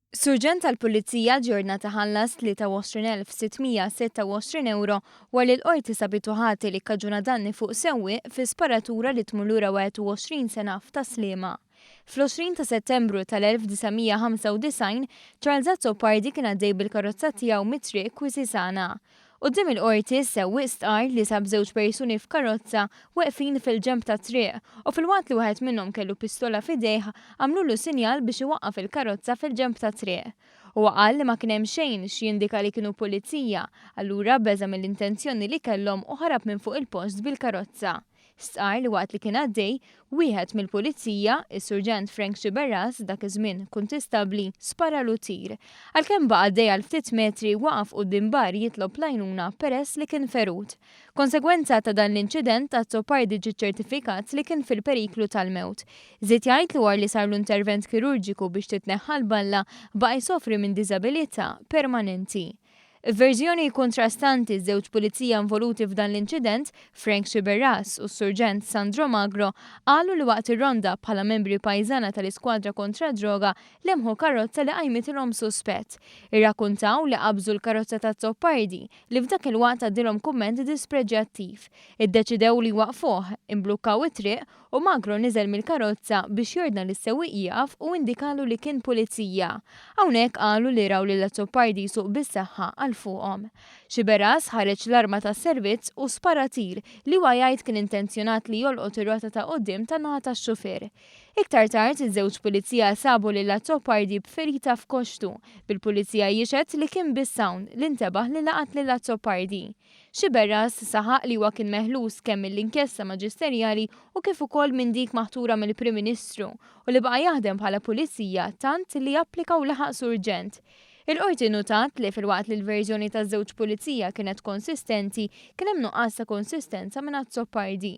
Surġent tal-Pulizija ġie ordnat iħallas 23,626 ewro wara li l-Qorti sabitu ħati li kkaġuna danni fuq sewwieq fi sparatura li tmur lura 21 sena f'Tas-Sliema. Fl-20 ta' Settembru tal-1995, Charles Azzopardi kien għaddej bil-karozza tiegħu mit-triq Quisisana. Quddiem il-Qorti, s-sewwieq stqarr li sab żewġ persuni f'karozza weqfin fil-ġenb tat-triq u filwaqt li wieħed minnhom kellu pistola f'idejh għamlulu sinjal biex iwaqqaf il-karozza fil-ġenb tat-triq. Huwa qal li ma kien hemm xejn x'jindika li kienu pulizija, allura beża' mill-intenzjoni li kellhom u ħarab minn fuq il-post bil-karozza. Stqarr li waqt li kien għaddej, wieħed mill-pulizija, is-Surġent Frank Sciberras, dak iż-żmien kuntistabbli, sparalu tir. Għalkemm baqa' għaddej għal ftit metri, waqaf quddiem bar jitlob l-għajnuna peress li kien ferut. Konsegwenza ta' dan l-inċident, Azzopardi ġie ċċertifikat li kien fil-periklu tal-mewt. Żied jgħid li wara li sarlu intervent kirurġiku biex titneħħa l-balla, baqa' jsofri minn diżabilità permanenti. F'verżjoni kontrastanti, żewġ pulizija involuti f'dan l-inċident, Frank Sciberras u s-Surġent Sandro Magro, qalu li waqt ir-ronda bħala membri pajżana tal-Iskwadra Kontra d-Droga lemħu karozza li qajmitilhom suspett. Irrakkuntaw li qabżu l-karozza ta' Azzopardi, li f'dak il-waqt għaddielhom kumment dispreġjattiv. Iddeċidew li jwaqqfuh, imblukkaw it-triq u Magro niżel mill-karozza biex jordna lis-sewwieq jieqaf u indikalu li kien pulizija. Hawnhekk qalu li raw lil Azzopardi jsuq bis-saħħa għal fuqhom. Sciberras ħareġ l-arma tas-servizz u spara tir li huwa jgħid kien intenzjonat li jolqot ir-rota ta' quddiem tan-naħa tax-xufier. Iktar tard, iż-żewġ pulizija sabu lil Azzopardi b'ferita f'koxxtu, bil-pulizija jixhed li kien biss hawn li ntebaħ li laqat lil Azzopardi. Sciberras saħaq li huwa kien meħlus kemm mill-inkjesta maġisterjali u kif ukoll minn dik maħtura mill-Prim Ministru u li baqa' jaħdem bħala pulizija tant li applika u laħaq surġent. Il-Qorti nnutat li filwaqt li l-verżjoni taż-żewġ pulizija kienet konsistenti, kien hemm nuqqas ta' konsistenza minn Azzopardi.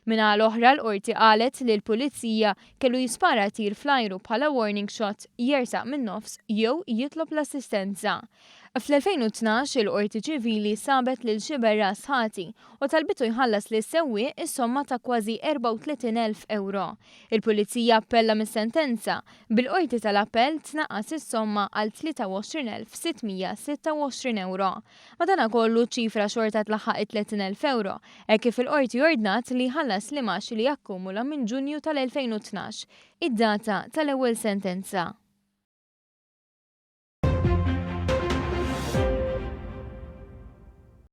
Min-naħa l-oħra l-Qorti qalet li l-pulizija kellu jispara tir fl-ajru bħala warning shot, jersaq min-nofs jew jitlob l-assistenza. Fl-2012 il-Qorti Ċivili sabet lil Sciberras ħati u talbitu jħallas lis-sewwieq is-somma ta' kważi 34,000 ewro. Il-Pulizija appella mis-sentenza, bil-Qorti tal-Appell tnaqqas is-somma għal 23,626 ewro. Madanakollu ċ-ċifra xorta tlaħħaq it-30,000 ewro, hekk kif il-Qorti ordnat li jħallas l-imgħax li akkumula minn Ġunju tal-2012, id-data tal-ewwel sentenza.